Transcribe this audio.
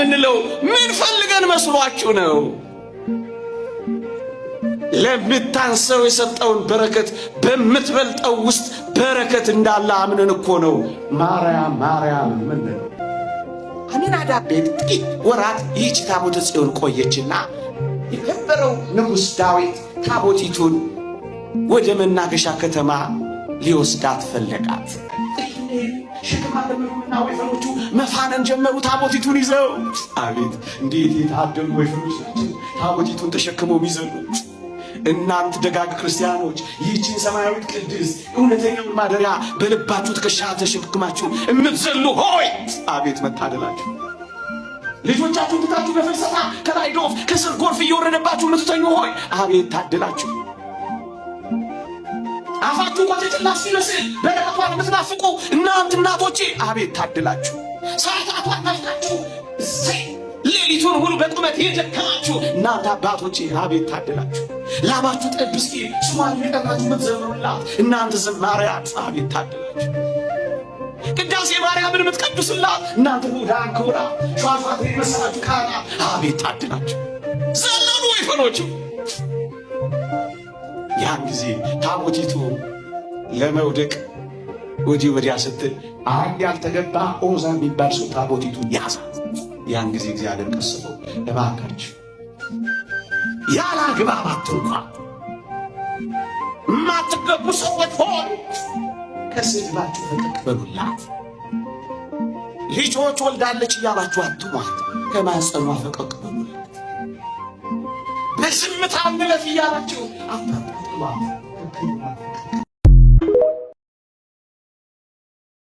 የምንለው ምን ፈልገን መስሏችሁ ነው? ለምታንሰው የሰጠውን በረከት በምትበልጠው ውስጥ በረከት እንዳለ አምነን እኮ ነው ማርያም ማርያም የምንለው። አሚናዳብ ቤት ጥቂት ወራት ይህች ታቦተ ጽዮን ቆየችና የከበረው ንጉሥ ዳዊት ታቦቲቱን ወደ መናገሻ ከተማ ሊወስዳት ፈለጋት። ሸክም አለመሉና ወይፈኖቹ መፋነን ጀመሩ፣ ታቦቲቱን ይዘው። አቤት እንዴት የታደሉ ወይፈኖች ናቸው! ታቦቲቱን ተሸክመው የሚዘሉ። እናንት ደጋግ ክርስቲያኖች፣ ይህችን ሰማያዊት ቅድስት እውነተኛውን ማደሪያ በልባችሁ ትከሻ ተሸክማችሁ የምትዘሉ ሆይ፣ አቤት መታደላችሁ! ልጆቻችሁን ትታችሁ በፍልሰታ ከላይ ዶፍ ከስር ጎርፍ እየወረደባችሁ የምትተኙ ሆይ፣ አቤት ታደላችሁ! አፋችሁ ቆጭጭላ ሲመስል በረከቷን የምትናፍቁ እናንት እናቶቼ፣ አቤት ታድላችሁ! ሰዓታቷን ናፍቃችሁ እሰይ ሌሊቱን ሁሉ በቁመት የደከማችሁ እናንተ አባቶቼ፣ አቤት ታድላችሁ! ላባችሁ ጠብ እስኪል ስሟን እየጠራችሁ የምትዘምሩላት እናንተ ዘማሪያት፣ አቤት ታድላችሁ! ቅዳሴ ማርያምን የምትቀድሱላት እናንተ ቡዳን ክቡራ ሿሿት የመሰላችሁ ካህናት፣ አቤት ታድላችሁ! ዘለሉ ወይፈኖቹ። ያን ጊዜ ታቦቲቱ ለመውደቅ ወዲህ ወዲያ ስትል አንድ ያልተገባ ኦዛ የሚባል ሰው ታቦቲቱ ያዛት። ያን ጊዜ እግዚአብሔር ቀስፎ እባካችሁ ያለ አግባብ አትንኳት፣ የማትገቡ ሰዎች ሆይ ከስድባችሁ ፈቀቅ በሉላት። ልጆች ወልዳለች እያላችሁ አትሟት፣ ከማኅፀኗ ፈቀቅ በሉላት። በዝምታ እንለፍ እያላችሁ አታጣጥሏት።